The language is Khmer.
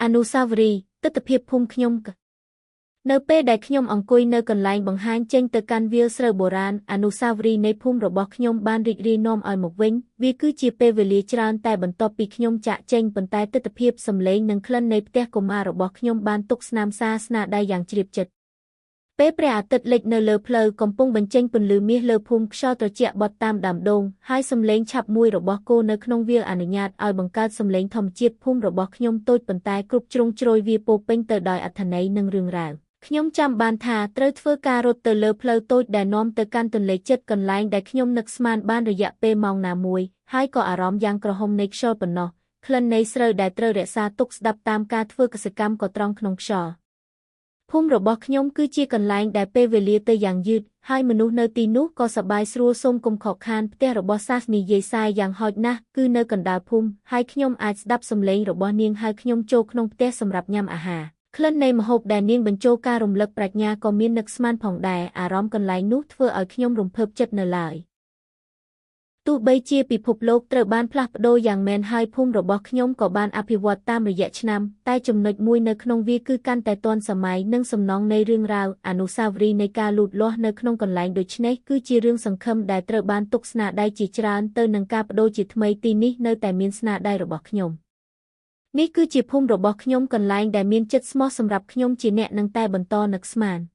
អនុស្សាវរីយ៍ទិដ្ឋភាពភូមិខ្ញុំនៅពេលដែលខ្ញុំអង្គុយនៅកន្លែងបង្ហាញចេញទៅកាន់វាលស្រូវបុរាណអនុស្សាវរីយ៍នៃភូមិរបស់ខ្ញុំបានរីករាយនាំឲ្យមកវិញវាគឺជាពេលវេលាច្រើនតែបន្ទាប់ពីខ្ញុំចាកចេញប៉ុន្តែទិដ្ឋភាពសម្លេងនិងក្លិននៃផ្ទះកុមាររបស់ខ្ញុំបានទុកស្នាមសារស្នាដៃយ៉ាងជ្រាបចិត្តពេលព្រះអាទិត្យលិចនៅលើផ្លូវកំពុងបញ្ចេញពន្លឺមាសលើភូមិខ្យល់ត្រជាក់បត់តាមដើមដូងហើយសម្លេងឆាប់មួយរបស់គោនៅក្នុងវាលអនុញ្ញាតឲ្យបង្កើតសម្លេងធម្មជាតិភូមិរបស់ខ្ញុំតូចប៉ុន្តែគ្រប់ជ្រុងជ្រោយវាពោពេញទៅដោយអត្ថន័យនិងរឿងរ៉ាវខ្ញុំចាំបានថាត្រូវធ្វើការរត់ទៅលើផ្លូវតូចដែលនាំទៅកាន់ទន្លេចិត្តកន្លែងដែលខ្ញុំនឹកស្មានបានរយៈពេលម៉ោងណាមួយហើយក៏អារម្មណ៍យ៉ាងក្រហមនៃខ្យល់ប៉ុណ្ណោះក្លិននៃស្រូវដែលត្រូវរក្សាទុកស្ដាប់តាមការធ្វើកសិកម្មក៏ត្រង់ក្នុងខ្យល់ភូមិរបស់ខ្ញុំគឺជាកន្លែងដែលពេលវេលាទៅយ៉ាងយឺតហើយមនុស្សនៅទីនោះក៏សប្បាយស្រួលសូមកុំខកខានផ្ទះរបស់សាសនីយាយសាយយ៉ាងហោចណាស់គឺនៅកណ្ដាលភូមិហើយខ្ញុំអាចស្ដាប់សំឡេងរបស់នាងហើយខ្ញុំចូលក្នុងផ្ទះសម្រាប់ញ៉ាំអាហារក្លិននៃម្ហូបដែលនាងបញ្ចូលការរំលឹកប្រាជ្ញាក៏មាននឹកស្មានផងដែរអារម្មណ៍កន្លែងនោះធ្វើឲ្យខ្ញុំរំភើបចិត្តនៅឡើយទោះបីជាពិភពលោកត្រូវបានផ្លាស់ប្ដូរយ៉ាងមែនហើយភូមិរបស់ខ្ញុំក៏បានអភិវឌ្ឍតាមរយៈឆ្នាំតែចំណុចមួយនៅក្នុងវាគឺកាន់តែទាន់សម័យនិងសំណងនៃរឿងរ៉ាវអនុស្សាវរីយ៍នៃការលូតលាស់នៅក្នុងកន្លែងដូចនេះគឺជារឿងសង្ឃឹមដែលត្រូវបានទុកស្នាដៃជាច្រើនទៅនឹងការប្ដូរជាថ្មីទីនេះនៅតែមានស្នាដៃរបស់ខ្ញុំនេះគឺជាភូមិរបស់ខ្ញុំកន្លែងដែលមានចិត្តស្មោះសម្រាប់ខ្ញុំជាអ្នកនឹងតែបន្តនឹកស្មាន។